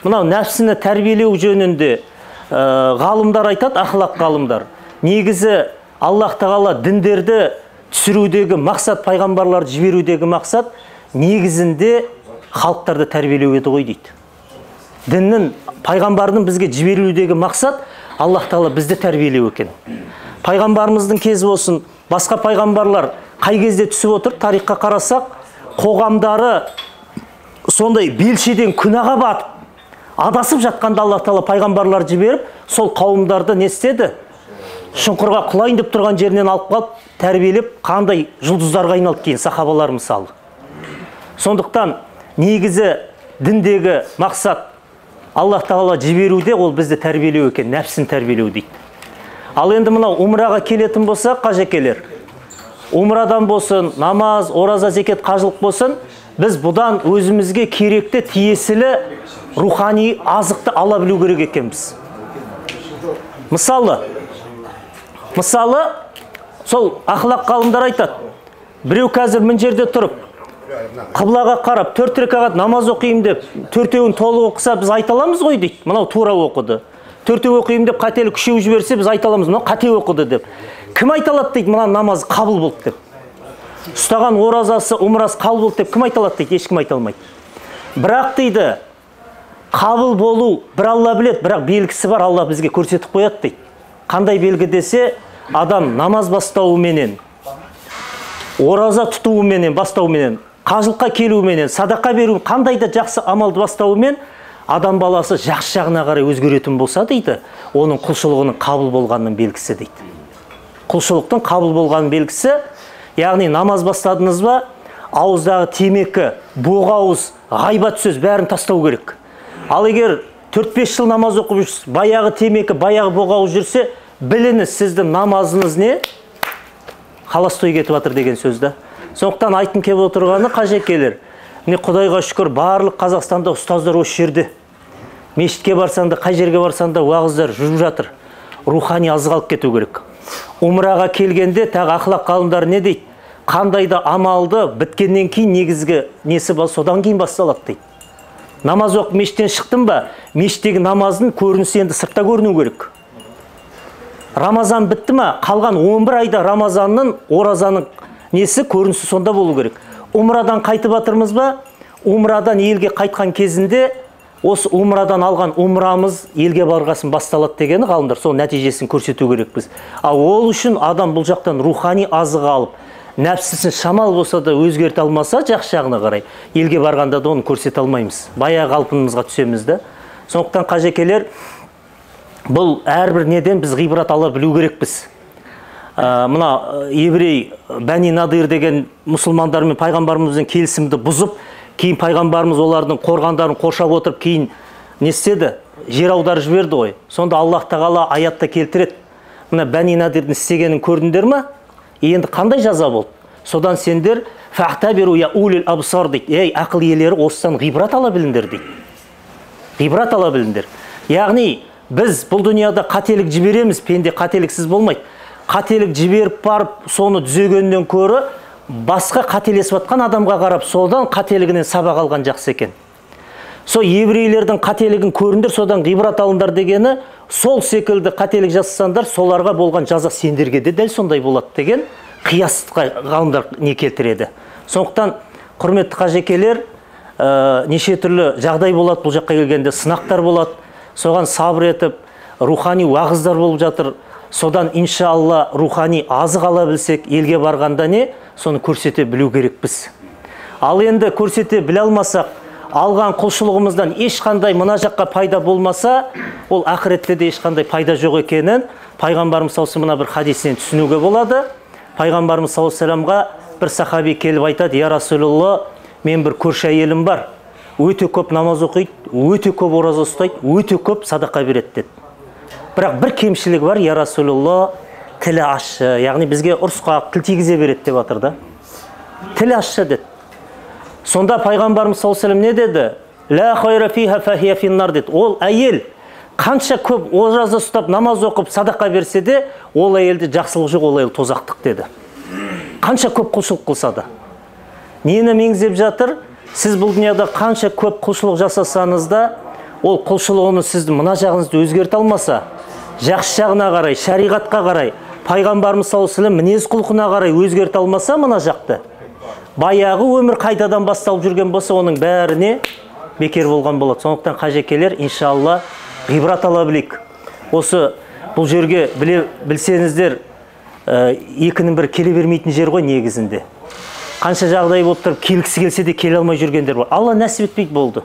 Мынау нәпсіні тәрбиелеу жөнінде ғалымдар айтады, ақлақ ғалымдар. Негізі Аллах тағала діндерді түсірудегі мақсат, пайғамбарларды жіберудегі мақсат негізінде халықтарды тәрбиелеу еді ғой дейді. Діннің, пайғамбардың бізге жіберілудегі мақсат Аллах тағала бізді тәрбиелеу екен. Пайғамбарымыздың кезі болсын, басқа пайғамбарлар қай кезде түсіп отыр, тарихқа қарасақ, қоғамдары сондай белшеден күнәға батып, адасып жатқанда Аллах тағала пайғамбарлар жіберіп, сол қауымдарды не істеді? Шұңқырға құлайын деп тұрған жерінен алып қалып, тәрбиелеп, қандай жұлдыздарға айналды кейін сахабалар мысалы. Сондықтан негізі діндегі мақсат Аллах тағала жіберуде, ол бізді тәрбиелеу екен, нәпсін тәрбиелеу дейді. Ал енді мынау умраға келетін болса, қажекелер, умрадан болсын, намаз, ораза, зекет, қажылық болсын, біз бұдан өзімізге керекті, тиесілі рухани азықты ала білу керек екенбіз. Мысалы, сол ақлақ ғалымдар айтады, біреу қазір мына жерде тұрып, қыблаға қарап, 4 рекағат намаз оқиым деп, төртеуін толық оқыса, біз айта аламыз ғой дейді, мынау тура оқыды. Төртеу оқиым деп қателік үшеу жіберсе, біз айта аламыз, мынау қате оқыды деп. Кім айта алады дейді, мына намаз қабыл болды деп. Ұстаған оразасы, умрасы қабыл болды деп кім айта алады дейді, ешкім айта алмайды. Бірақ дейді, қабыл болу бір Алла біледі, бірақ белгісі бар, Алла бізге көрсетіп қояды дейді. Қандай белгі десе, адам намаз бастауыменен, ораза тұтуыменен, бастауыменен, қажылыққа келуіменен, садақа беру, қандай да жақсы амалды бастауымен адам баласы жақсы жағына қарай өзгеретін болса дейді, оның құлшылығының қабыл болғанының белгісі дейді. Құлшылықтың қабыл болғанының белгісі, яғни намаз бастадыңыз ба, ауыздағы темекі, боғауыз, ғайбат сөз бәрін тастау керек. Ал егер 4-5 жыл намаз оқып жүрсіз, баяғы темекі, баяғы боғауыз жүрсе, біліңіз, сіздің намазыңыз не? Холостой кетіп жатыр деген сөзді. Сондықтан айтқым келіп отырғаны, қажекелер, міне Құдайға шүкір, барлық Қазақстанда ұстаздар осы жерде. Мешітке барсаң да, қай жерге барсаң да уағыздар жүріп жатыр. Рухани азық алып кету керек. Умраға келгенде тағы ақлақ ғалымдар не дейді? Қандай да амалды біткеннен кейін негізгі несі бар, содан кейін басталады дейді. Намаз оқып мешіттен шықтым ба, мешіттегі намаздың көрінісі енді сыртта көріну керек. Рамазан бітті ма, қалған 11 айда Рамазанның, оразаның несі көрінісі сонда болу керек. Умрадан қайтып жатырмыз ба, умрадан елге қайтқан кезінде осы умрадан алған умрамыз елге барғасын басталады дегені ғалымдар, сол нәтижесін көрсету керекпіз. Ал ол үшін адам бұл жақтан рухани азық алып, нәпсісін шамал болса да өзгерте алмаса жақсы жағына қарай, елге барғанда да оны көрсете алмаймыз. Баяғы қалпымызға түсеміз да. Сондықтан қажекелер, бұл әрбір неден біз ғибрат ала білу керекпіз. Мына еврей Бәни Надир деген мұсылмандармен пайғамбарымызбен келісімді бұзып, кейін пайғамбарымыз олардың қорғандарын қоршап отырып, кейін не істеді? Жер аударып жіберді ғой. Сонда Аллах тағала аятта келтіреді. Мына Бәни Надирдің істегенін көрдіңдер ме? Енді қандай жаза болды? Содан сендер фахтабиру я улил абсар дейді. Ей, ақыл иелері, осыдан ғибрат ала біліңдер дейді. Ғибрат ала біліңдер. Яғни біз бұл дүнияда қателік жібереміз, пенде қателіксіз болмайды. Қателік жіберіп барып, соны түзегеннен көрі, басқа қателесіп жатқан адамға қарап, содан қателігінен сабақ алған жақсы екен. Сол еврейлердің қателігін көріңдер, содан ғибрат алыңдар дегені, сол секілді қателік жасасаңдар, соларға болған жаза сендерге де дәл сондай болады деген қиясқа ғалымдар не келтіреді. Сондықтан, құрметті қажекелер, неше түрлі жағдай болады, бұл жаққа келгенде сынақтар болады, соған сабыр етіп, рухани уағыздар болып жатыр. Содан иншалла рухани азық ала білсек, елге барғанда не, соны көрсете білу керекпіз. Ал енді көрсете біле алмасақ, алған құлшылығымыздан ешқандай мына жаққа пайда болмаса, ол ақыретте де ешқандай пайда жоқ екенін пайғамбарымыз саллаллаху алейхи мына бір хадисінен түсінуге болады. Пайғамбарымыз саллаллаху алейхи вассаламға бір сахаби келіп айтады: "Я Расулалла, мен бір көрші әйелім бар, өте көп намаз оқиды, өте көп ораза ұстайды, өте көп садақа береді" деді. Бірақ бір кемшілігі бар, я Расулалла, тілі ащы, яғни бізге ұрысқақ, тіл тигізе береді деп жатыр да. Тілі ащы деді. Сонда пайғамбарымыз саллаллаху алейхи вассалам не деді? Ла хайра фиха фахия финнар деді. Ол әйел қанша көп ораза ұстап, намаз оқып, садақа берсе де, ол әйелде жақсылық жоқ, ол әйел тозақтық деді. Қанша көп құлшылық қылса да. Нені меңзеп жатыр? Сіз бұл дүнияда қанша көп құлшылық жасасаңыз да, Ол құлшылығыны сіздің мына жағыңызды өзгерте алмаса, жақсы жағына қарай, шариғатқа қарай, пайғамбарымыз саллаллаху алейхи ва саллям мінез құлқына қарай өзгерте алмаса мына жақты, баяғы өмір қайтадан басталып жүрген болса, оның бәріне бекер болған болады. Сондықтан қажекелер, иншалла, ғибрат ала білейік. Осы бұл жерге білсеңіздер, екінің бірі келе бермейтін жер ғой негізінде. Қанша жағдай болып тұрып, келгісі келсе де келе алмай жүргендер бар. Алла нәсіп етпейді болды.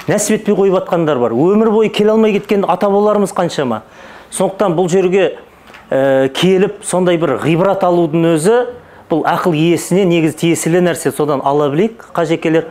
Нәсіп етпей қойып атқандар бар. Өмір бойы келе алмай кеткен ата-бабаларымыз қаншама. Сондықтан бұл жерге келіп, сондай бір ғибрат алудың өзі, бұл ақыл иесіне негізі тиесілі нәрсе. Содан ала білейік, қажекелер.